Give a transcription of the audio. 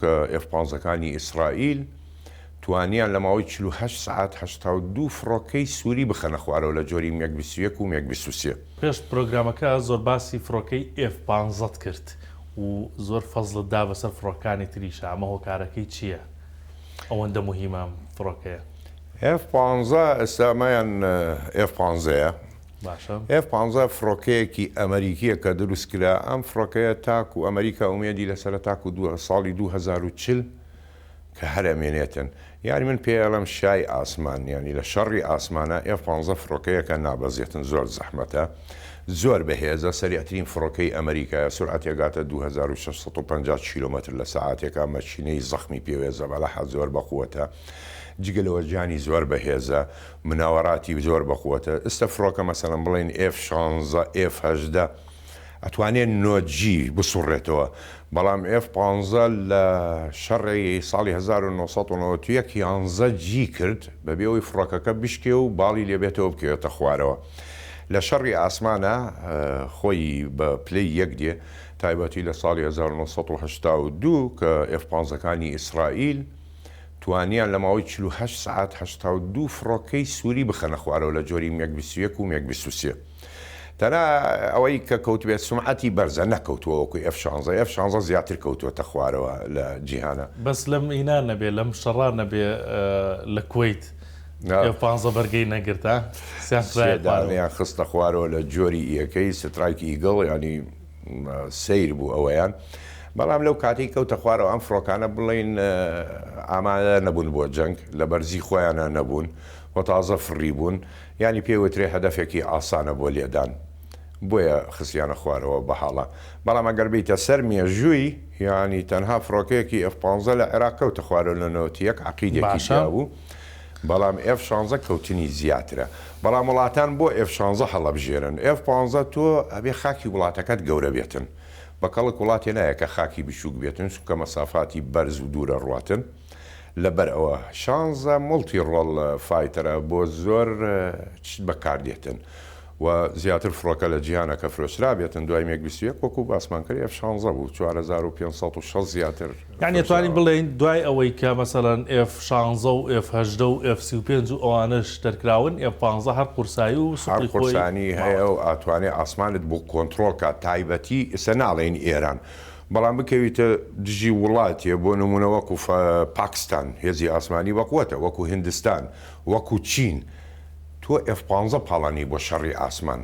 کە ئێف پانزەکانی ئیسرائیل توانیان لە ماوەی 48 سەعات 82 فڕۆکەی سوری بخەنە خوارەوە لە جۆری مێگ 21 و مێگ 23. پێش پرۆگرامەکە زۆر باسی فڕۆکەی ئێف پانزەت کرد و زۆر فەزڵت دا بەسەر فڕۆکانی تریشا، ئەمە هۆکارەکەی چییە ئەوەندە موهیمە ئەم فڕۆکەیە؟ ئێف پانزە ئێستا ئەمەیان ئێف پانزەیە. باشە. ئێف پانزە فڕۆکەیەکی ئەمەریکیە کە دروست کرا، ئەم فڕۆکەیە تاکو ئەمەریکا ئومێدی لەسەرە تاکو ساڵی 2040 کە هەر ئەمێنێتن. یانی من پێی ئەڵێم شای ئاسمان، یانی لە شەڕی ئاسمانا ئێف پانزە فڕۆکەیەکە نابەزێتن زۆر زەحمەتە، زۆر بەهێزە، سەریعترین فڕۆکەی ئەمەریکایە، سورعەتی ئەگاتە 2650 کیلۆمەتر لە سەعاتێکا، مەکینەی زەخمی پێوەیە زەبەلاحە زۆر بەقوەتە، جگە لەوە گیانی زۆر بەهێزە، مناوەراتی زۆر بەقوەتە، ئستە فڕۆکە مەسەلەن بڵێین ئێف شانزە ئێف 18 ئەتوانێ نۆ جی بسوڕێتەوە، بەڵام ئێف پانزە لە شەڕی ساڵی 1991 یانزە جی کرد بەبێ ئەوەی فڕۆکەکە بشکێ و باڵی لێ بێتەوە بکەوێتە خوارەوە. لە شەڕی ئاسمانا خۆی بە پلەی یەک دێ، تایبەتی لە ساڵی 1982 کە ئێف پانزەکانی ئیسرائیل توانیان لە ماوەی 48 سەعات 82 فڕۆکەی سوری بخەنە خوارەوە لە جۆری مێگ 21 و مێگ 23. تەنها ئەوەی کە کەوتبێت سومعەتی بەرزە نەکەوتووە وەکو ئێف شانزە، ئێف شانزە زیاتر کەوتووەتە خوارەوە لە جیهانا. بەس لەم ئینا نەبێ لەم شەڕا نەبێ لە کوەیت ئێف پانزە بەرگەی نەگرت ها سیان خرایە سێ خوارەوە. دانەیان خستە خوارەوە لە جۆری ئیەکەی سترایک ئیگڵ یانی سەیر بوو ئەوەیان بەڵام لەو کاتەی کەوتە خوارەوە ئەم فڕۆکانە بڵێین ئامادە نەبوون بۆ جەنگ لە بەرزی خۆیانە نەبوون و تازە فڕی بوون یانی پێی وترێ هەدەفێکی ئاسانە بۆ لێدان بۆیە خستیانە خوارەوە بە هەڵە بەڵام ئەگەر بیتە سەر مێژووی یانی تەنها فڕۆکەیەکی ئێف پانزە لە عێراق کەوتە خوارەوە لە 91 عەقیدێکی باشە. تیا بوو بەڵام ئێف شانزە کەوتنی زیاترە بەڵام وڵاتان بۆ ئێف شانزە هەڵەبژێرن ئێف پانزە تۆ ئەبێ خاکی وڵاتەکەت گەورە بێتن بە کەڵک وڵاتێ نایە کە خاکی بچوک بێتن چونکە مەسافاتی بەرز و دوورە ڕواتن لەبەر ئەوە شانزە multi role fighter ە بۆ زۆر چت بەکار دێتن و زیاتر فڕۆکە لە جیهانە کە فرۆشرابێتن دوای مێگ 21 وەکو باسمان کرد ئێف شانزە بوو 4560 زیاتر یانی ئەتوانین فرۆشراوە. بڵێین دوای ئەوەی کە مەسەلەن ئێف شانزە و ئێف 18 و ئێف 35 و ئەوانەش دەرکراون ئێف پانزە هەر قورسایی و هەر سوقری خۆی قورسانی هەیە ماوەتەوە. و ئاتوانێ ئاسمانت بۆ کۆنتڕۆڵ کا تایبەتی ئیسە ناڵێین ئێران بەڵام بکەویتە دژی وڵاتێ بۆ نمونە وەکو پاکستان هێزی ئاسمانی بەقوەتە وەکو هندستان وەکو چین تۆ ئێف پانزە پاڵانی بۆ شەڕی ئاسمان.